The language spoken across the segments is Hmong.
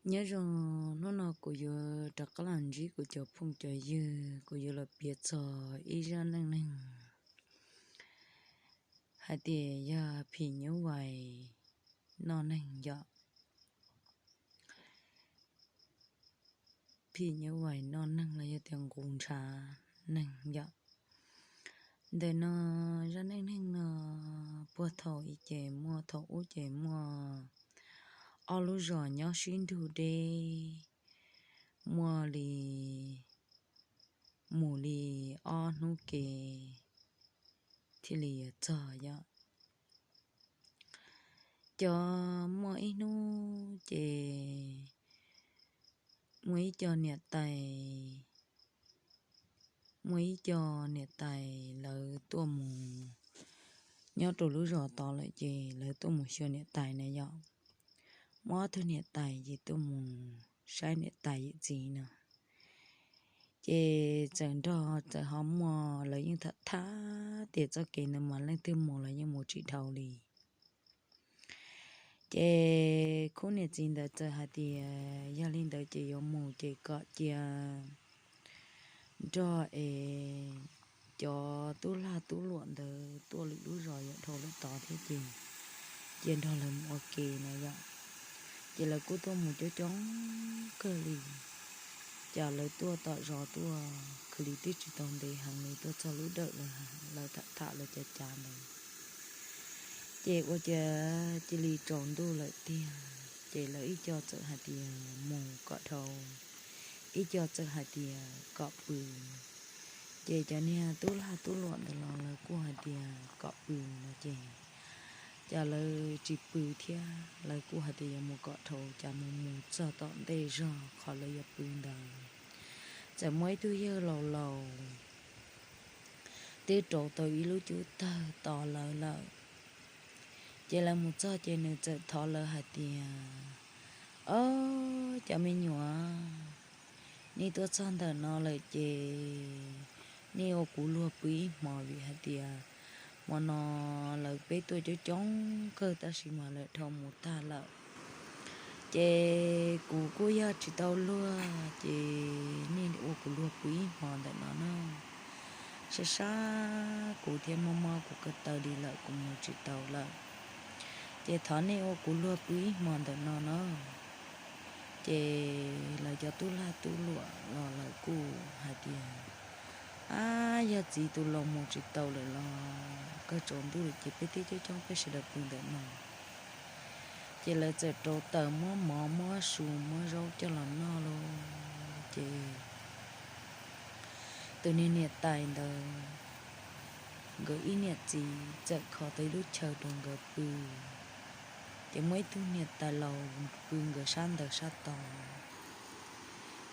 Nyob zoo, hnub no kuv yuav rov qab los ntsib kuv cov phooj cov ywg, kuv yuav los piav txog ib zaj neej neeg hais tias yog phim nyuj vais noj neeg yom. Phim nyuj vais noj neeg los yog tias nqus ntshav neeg yom. Ntawm no, zaj neej neeg no puag thaum ub ces muaj, thaum ub ces muaj ob lub zos nyob sib nrug deb, muaj li, mus li ob hnub ke thiaj li yuav txog yom. Cov, muaj ib hnub ces muaj ib co niam tais, muaj ib co niam tais lawv tuaj mus, nyob rau lub zos tod lawm ces lawv tuaj mus xyuas niam tais na yom. Muaj ob tug niam tais ces tuaj mus saib niam tais yawm txiv no. Ces txawm nrog, txawm ho muaj, lawv yeej tham tham tias txoj kev ntawd mas leej twg mus los yeej mus tsis dhau li. Ces khub niam txiv ntawd txawm hais tias yog li ntawd ces yuav mus ces kom cia nrog es cov tub lag tub luam ntawd tuaj lwm lub zos yuav dhau lawm tod thiab ces cia nrog lawv mus ua ke na yom. Ces lawv kuj tuaj mus coob coob kawg li. Ces lawv tuaj tom zos tuaj khwv li twb tsis tau ntev heev li, tuaj txog lub dawm lawm, lawv tham tham lawv cav cav ntawd. Ces ua cas cia li tsaus ntuj lawm tiag, ces lawv ib co txawm hais tias mus kom dhau, ib co txawm hais tias kom pw. Ces cov niag tub lag tub luam ntawd los lawv kuj hais tias kom pw no ces, ces lawv tsis pw thiab, lawv kuj hais tias yuav mus kom dhau, ces mus mus txog tom ntej zog qhov lawv yuav pw ntawd, txawm muaj ib tug yawg laus laus twb rauv tau ib lub cub tawg tos lawv lawm. Ces lawv mus txog ces nws txawm thov lawv hais tias, Ob, cov me nyuam, nej tuaj txog ntawm no lawm ces nej ua kuv luag pw ib hmos, vim hais tias hmo no lawv peb tuaj coob coob kawg tab sis mas lawv dhau mus tag lawm. Ces kuv kuj yog tsis tau luag, ces nej ua kuv luag pw ib hmos ntawm no na. Sab sab kuv thiab mob mob kuv ko taw li lawm, kuv mus tsis tau lawm. Ces thov nej ua kuv luag pw ib hmos ntawm no na. Ces lawv cov tub lag tub luam los lawv kuj hais tias, Ab, yog txiv tus laus mus tsis tau lawm los kawg tsaus ntuj lawm ces peb thiaj coob coob peb sawv daws pw ntawm no. Ces lawv txawm rauv taws muab mov muab su muab zaub coj los noj lauj. Ces tus niag niam tais ntawd, nkawd ib niam txiv txawm kho tau ib lub chaw rau nkawd pw. Ces muaj ib tug niam tais laus pw nkawd sab ntawd sab tod.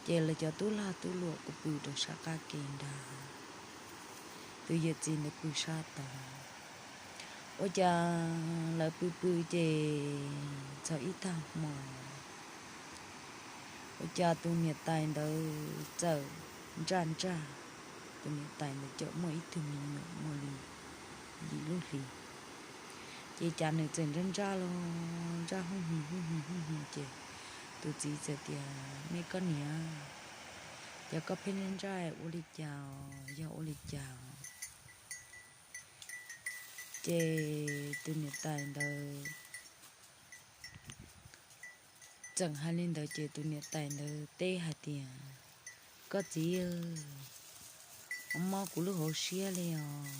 Ces lawv cov tub lag tub luam kuj pw rau sab qab ke nrad, tus yawm txiv ntawd pw sab tod. Ua cas lawv pw pw ces txog ib tag hmo, ua cas tus niam tais ntawd txawm ntsaj ntsaj. Tus niam tais ntawd cam muaj ib tug me nyuam muaj li yim lub hli. Ces cas nws txawm ntsaj ntsaj los ntsaj hwj hwm hwj hwm hwj hwm ces tus txiv txawm tias, Me koj niam, cas koj pheej ntsaj ntsaj ua li cas, yog ua li cas? Ces tus niam tais ntawd txawm hais li ntawd ces tus niam tais ntawd teb hais tias, Koj txiv, mob mob kuv lub hauv siab li os.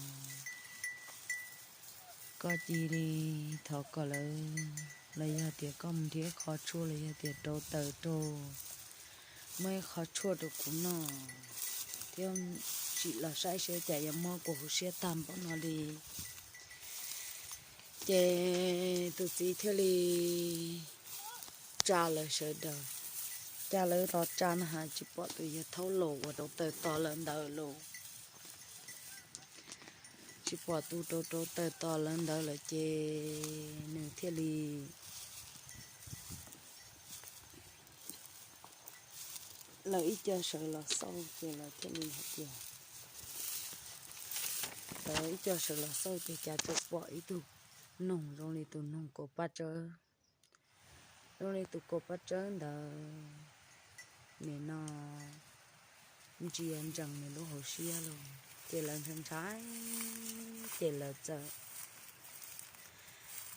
Koj cia li thov kom lawv, los yog tias koj mus nrhiav ib qho tshuaj los yog tias rauv taws rau, muab ib qho tshuaj rau kuv noj thiab sim los saib seb cas yuav mob kuv hauv siab tag npaum no li. Ces tus txiv thiaj li tsa lawv sawv daws, cas lawv los tsa na has tsis pom tus yawg thaub laus uas rauv taws tos lawv ntawd lauj. Tsis pom tus rauv rauv taws tos lawv ntawd lawm ces nws thiaj li, lawv ib co sawv los xauj ces lawv thiaj li hais tias, lawv ib co sawv los xauj ces cas txawm pom ib tug noog zoo li tus noog kaus paj tsawb zoo li tus kaus pob tsawb ntawd, nim no ntsia ntsees nws lub hauv siab lauj. Ces lawv ntshai ntshai, ces lawv txawm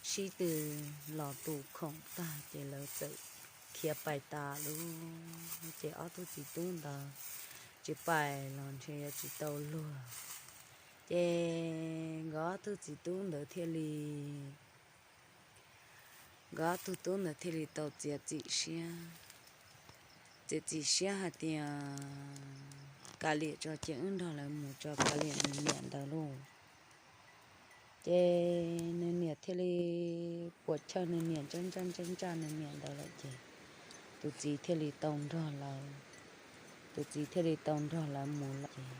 sib tw los tu khoom tag ces lawv txawm khiav pais tas lawm. Ces ob tug txiv tub ntawd tsis pais los ntshe yuav tsis tau luag. Ces nkawd ob tug txiv tub ntawd thiaj li, nkawd ob tug tub ntawd thiaj li tau txiav txim siab, txiav txim siab hais tias kav liam tso ces wb nrog lawv mus tso, kav liam nws niam ntawd lauj. Ces nws niam thiaj li puas chawj nws niam ntsaj ntsaj ntsaj ntsaj nws niam ntawd lawm ces tus txiv thiaj li tau nrog lawv, tus txiv thiaj li tau nrog lawv mus lawm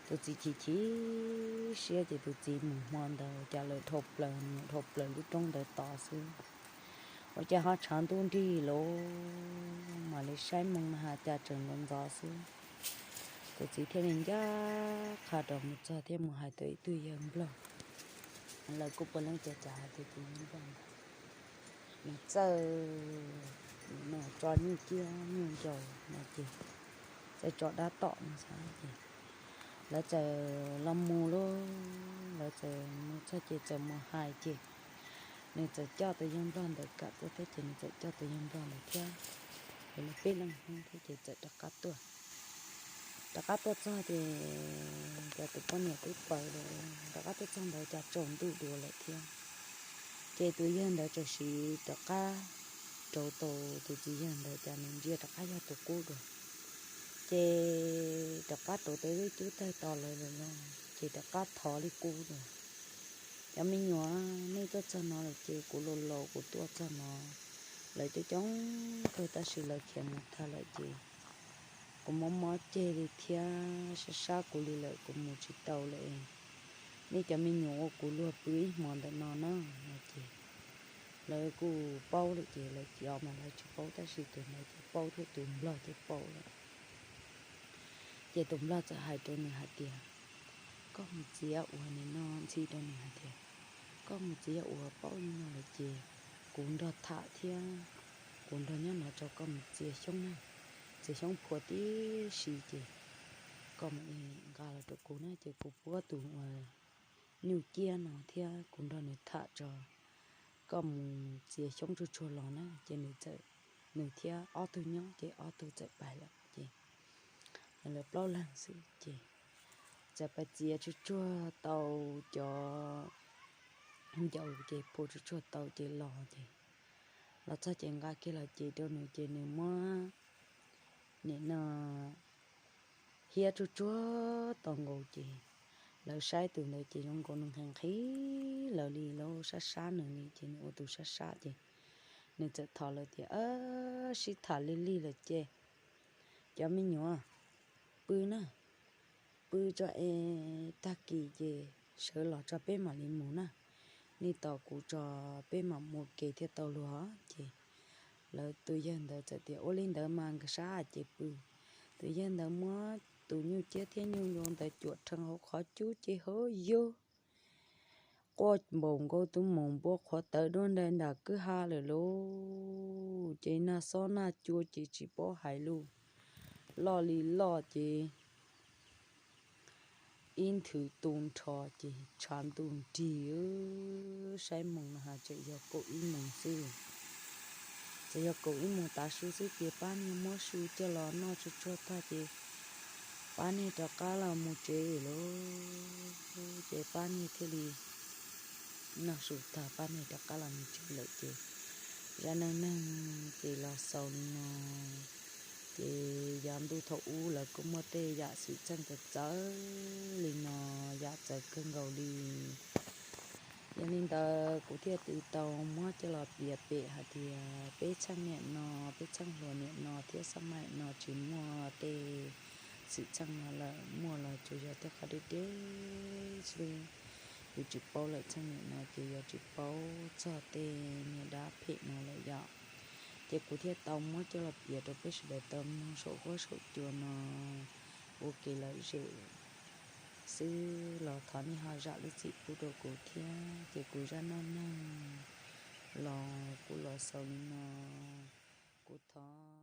ces tus txiv chim chim siab ces tus txiv mus hmo ntawd cas lawv dhau plaws, dhau plaws lub roob ntawd tod xwb. Ua cas ho tshav ntuj nrig lawm, mam li saib moo no has cas tseem ntxov ntxov xwb. Tus txiv thiaj li ncaj qha rau mus txog thiab mus hais tau ib tug yawg nplog, lawv kuj puav leej cav cav hais tias tus yawg nplog ntawd nws txawj no tso nyuj ciab nyuj ncaus no ces txawj tso dab tom no xwb ces lawv txawm los mus lauj, lawv txawm mus txog ces txawm mus hais ces nws txawm coj tus yawg nplog ntawd kam tuaj thiab ces nws txawm coj tus yawg nplog ntawd thiab, ces lawv peb leeg hnub thiab ces txawm rov qab tuaj. Rov qab tuaj txog ces cov tus poj niam twb paws lawm, rov qab tuaj txog ntawd cas tsaus ntuj dua lawm thiab. Ces tus yawg ntawd txawm sim rov qab rauv tau tus txiv yawg ntawd cas nws ntsia rov qab yog tus qub dua. Ces rov qab rauv tau ib lub cub tawg to lawv lawm lauj, ces rov qab thov li qub dua. Cov me nyuam, nej tuaj txog no lawm ces kuv laus laus kuv tuaj txog no, lawv coob coob kawg tab sis lawv khiav mus tag lawm ces kuv mob mob ceg li thiab sab sab kuv li lawm kuv mus tsis tau lawm. Nej cov me nyuam ua kuv luag pw ib hmo ntawm no na no ces lawv kuj paub lawm ces lawv cov mas lawv tsis paub tab sis tus ntawd ces paub thiab tus nplog ces paub lawm. Ces tus nplog txawm hais rau nws hais tias, koj mus txiav ua nim no, ntxhi rau nws hais tias, koj mus txiav ua paub li no lawm ces kuv nrog tham thiab kuv nrog nyob no rau koj mus txiav xyoob na, txiav xyoob phua tib si ces koj mus nqa los rau kuv na ces kuv pub koj tus nyuj ciab no thiab kuv nrog nws tham tso, koj mus txiav xyoob tsuag tsuag los na. Ces nws txawm, nws thiab ob tug nyob ces ob tug txawm pais lawm ces lawv plaub leeg xwb ces txawm pais txiav tsuag tsuag tau cov ncaus ces phua tsuag tsuag tau ces los ces los txog ces nqa kiag los ces rau nws ces nws muab nim no hiab tsuag tsuag tau nkaus ces lawv saib tus ntawd ces zoo nkaus nws nqhis nqhis lawv li lauj, sab sab nws li ces nws ua tus sab sab ces nws txawm thov lawv tias, sib tham lig lig lawm ces cov me nyuam, pw na, pw tso es tag kis ces sawv los tso peb mam li mus na. Nej tos kuv tso peb mam mus ua ke thiaj tau luag. Ces lawv tus yawg ntawd txawm tias, ua li ntawd mas nkawd sab ces pw. Tus yawg ntawd muab tus nyuj ciab thiab nyuj ncaus ntawd cuam rhees hauv qhov cub ces hov yug quaj npaum nkaus tus maum npua qhuav tawv duab nraim nram kwj ha lawm lauj. Ces nag xob nag cua ces tsis paub hais lus, loj li loj ces ib nthwv tu nrho ces tshav ntuj nrig, saib moos no has tseem yog kaum ib moos xwb. Txawm yog kaum ib moos tav su xwb ces pab niag muab su coj los noj tsuag tsuag tag ces pab niag rov qab los mus tsev lawm. Ces pab niag thiaj li noj su tag pab niag rov qab los mus tsev lawm ces zaj neej neeg ces los xaus li no. Ces yav ntuj thaum ub lawv kuj muaj tej yam xwm txheej txawv txawv li no, yam txawv kawg nkaus li. Yog li ntawd kuv thiaj li tau muab coj los piav pem hais tias peb txheej niam no, peb txheej hluas niam no thiab xab maim no tsis muaj tej xwm txheej no lawm, muaj los tsuas yog tej qhov deb deb xwb. Yus tsis paub lawm txheej niam no ces yuav tsis paub txog tej niag dab phem no lawm yom. Ces kuv thiaj tau muab coj los piav rau peb sawv daws tau mloog saum huab saum cua no ua kev lom zem xwb los thov nej ho zam lub txim pub rau kuv thiab. Ces kuv zaj neej neeg los kuj los xaus li no. tod.